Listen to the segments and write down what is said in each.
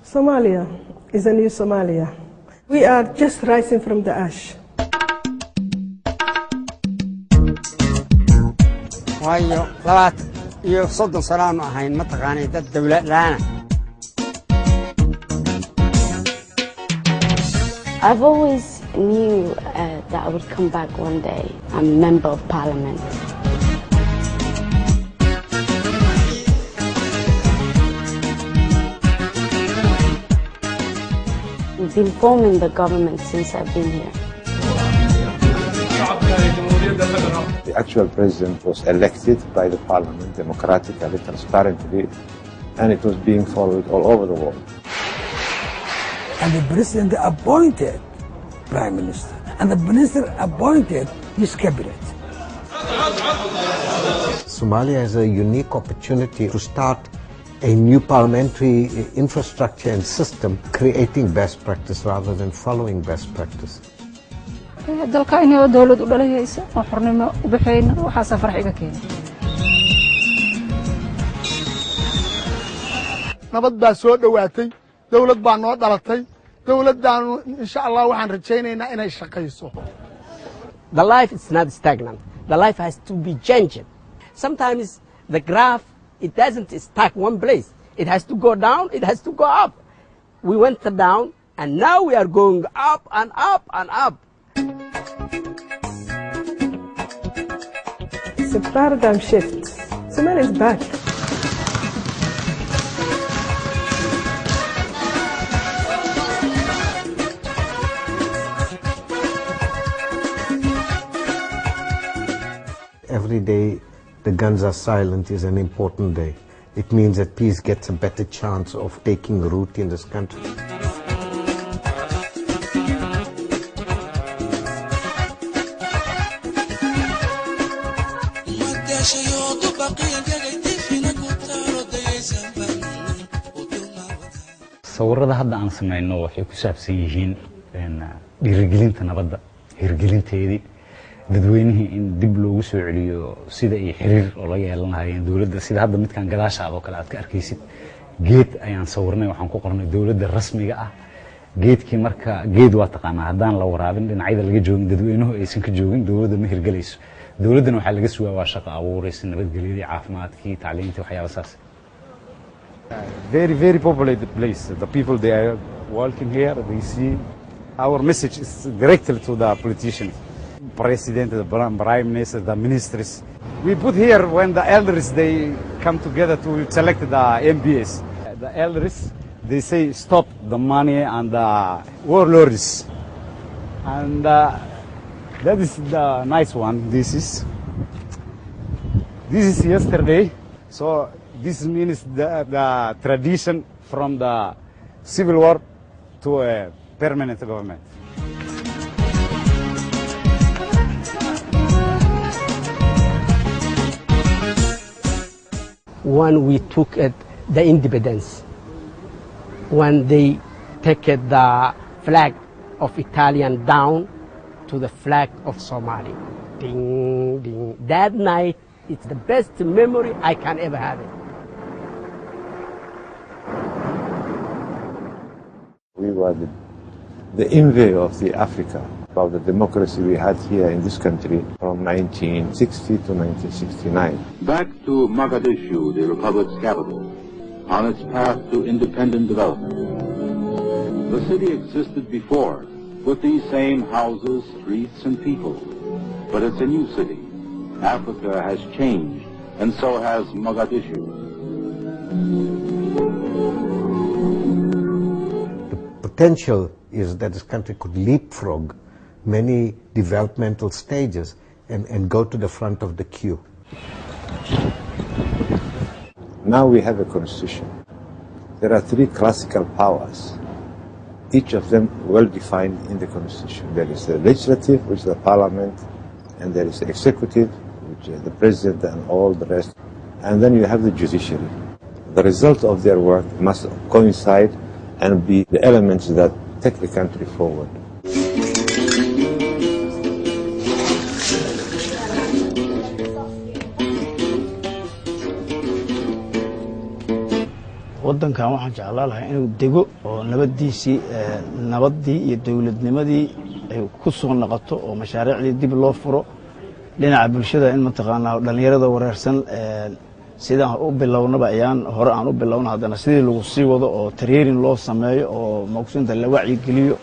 Somalia is a new Somalia. We are just rising from the ash. Waayo 30 sanaanu ahayn mataqaanay dad dawlad la'aana. I've always knew that I would come back one day. I'm a member of parliament. We've been forming the government since I've been here. The actual president was elected by the parliament democratically, transparently, and it was being followed all over the world. And the president appointed prime minister, and the minister appointed his cabinet. Somalia has a unique opportunity to start a new parliamentary infrastructure and system, creating best practice rather than following best practice. Dalka inoo dowlad u dhalahaysa oo xornimo u baxayna waxaasaa farx iga keenay. Nabad baa soo dhowaatay, dawlad baa noo dhalatay, dawladdaanu insha Allah waxaan rajaynaynaa inay shaqayso. The life is not stagnant. The life has to be changed. Sometimes the graph, it doesn't stack one place. It has to go down, it has to go up. We went down and now we are going up and up and up. It's a paradigm shift. Somalia is back. Every day the guns are silent is an important day. It means that peace gets a better chance of taking root in this country. Sawirada hadda aan samayno waxay ku saabsan yihiin dhiirigelinta nabadda, hirgelinteedii, dadweynihii in dib loogu soo celiyo sida ay xiriir oo la yeelan lahaayeen dowladda. Sida hadda midkan gadaashaada oo kale aad ka arkaysid, geed ayaan sawirnay, waxaan ku qornay dowladda rasmiga ah. Geedkii marka geed waa taqaanaa, haddaan la waraabin, dhinacyada laga joogin, dadweynuhu aysan ka joogin, dowladda ma hirgelayso. Dowladdana waxaa laga sugaa waa shaqo abuuraysa, nabadgelyadii, caafimaadkii, tacliintii, waxyaaba saas. Very, very populated place. The people, they are walking here, they see our message is directly to the politicians, president, the prime minister, the ministers. We put here when the elders, they come together to select the MPs. The elders, they say stop the money and the warlords. And that is the nice one. This is yesterday. So this means the tradition from the civil war to a permanent government. When we took it, the independence, when they take the flag of Italian down to the flag of Somali. Ding, ding. That night, it's the best memory I can ever have it. We were the envy of the Africa about the democracy we had here in this country from 1960 to 1969. Back to Mogadishu, the republic's capital, on its path to independent development. The city existed before, with these same houses, streets, and people. But it's a new city. Africa has changed, and so has Mogadishu. The potential is that this country could leapfrog many developmental stages and go to the front of the queue. Now we have a constitution. There are three classical powers, each of them well defined in the constitution. There is the legislative, which is the parliament, and there is the executive, which is the president and all the rest, and then you have the judiciary. The result of their work must coincide and be the elements that take the country forward. Waddankan waxaan jeclaan lahaa inuu dego oo nabaddiisii, nabaddii iyo dowladnimadii ay ku soo noqoto oo mashaariicdii dib loo furo. Dhinaca bulshada in mataqaanaa dhallinyarada wareersan sidaan u bilownaba ayaan hore aan u bilowna, haddana sidii lagu sii wado oo training loo sameeyo oo maqsinta la wacyigeliyo.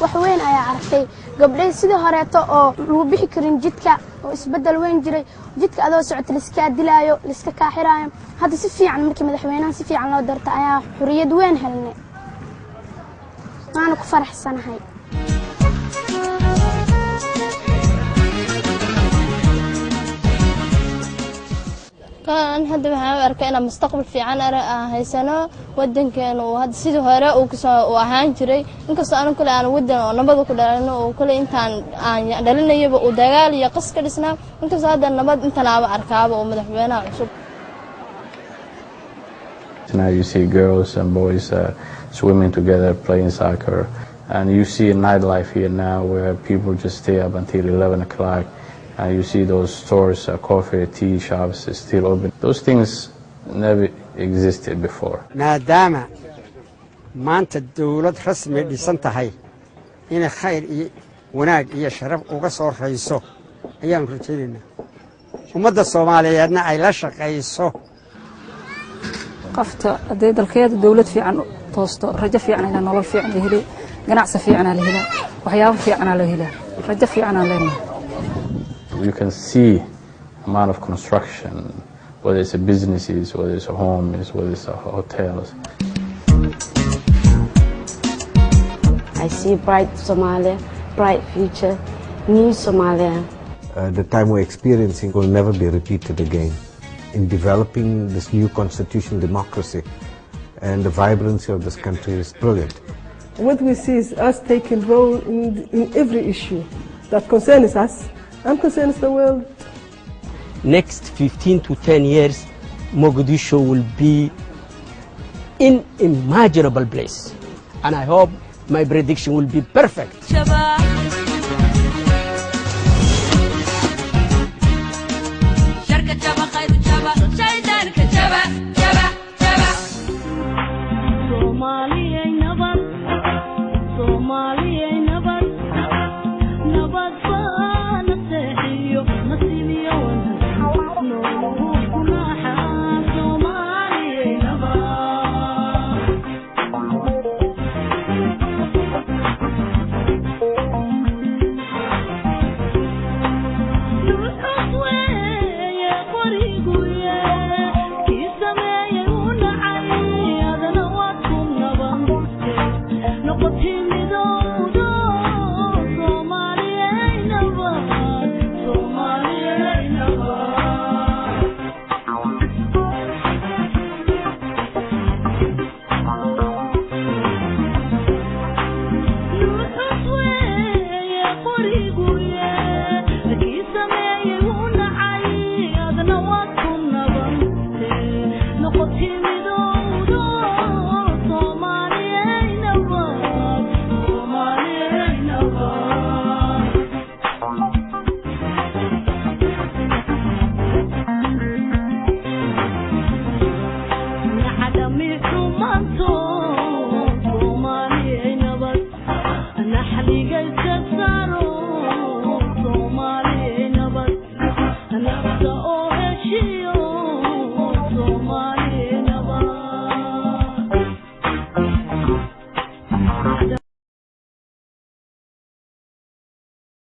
Wax weyn ayaa arkay gabdhay sidii horeeto oo lagu bixi karin jidka oo isbeddel weyn jiray. Jidka adoo socota laiskaa dilaayo, laiska kaaxiraayo. Hadda si fiican markii madaxweynaha si fiican loo doorta ayaa xuriyad weyn helnay, waana ku faraxsanahay. Kan hadda waxaan u arkaa inaan mustaqbal fiican aan haysano wadankeena uu hadda sidii hore uu kasoo uu ahaan jiray, inkastoo anu kale aan wadan oo nabada ku dhalano oo kale intaan aan dhalinayaba uu dagaal iyo qas ka dhisnaa, inkastoo hadda nabad intan aaba arkaaba oo madaxweynaha cusub. Now you see girls and boys swimming together, playing soccer. And you see a nightlife here now where people just stay up until 11 o'clock. And you see those stores, coffee, tea shops is still open. Those things never existed before. Maadaama maanta dowlad rasmi dhisan tahay, inay khayr iyo wanaag iyo sharaf uga soo rayso ayaanu rajaynaynaa, ummadda Soomaaliyeedna ay la shaqayso. Qofta haddee dalkeeda dowlad fiican toosto, rajo fiican ilaa nolol fiican la heli, ganacsi fiicanaa la helaa, waxyaabo fiicanaa loo helaa, rajo fiicanaa leenahay. You can see amount of construction, whether it's a businesses, whether it's a homes, whether it's a hotels. I see bright Somalia, bright future, new Somalia. The time we're experiencing will never be repeated again in developing this new constitutional democracy, and the vibrancy of this country is brilliant. What we see is us taking role in every issue that concerns us and concerns the world. Next 15 to 10 years, Mogadishu will be unimaginable place. And I hope my prediction will be perfect.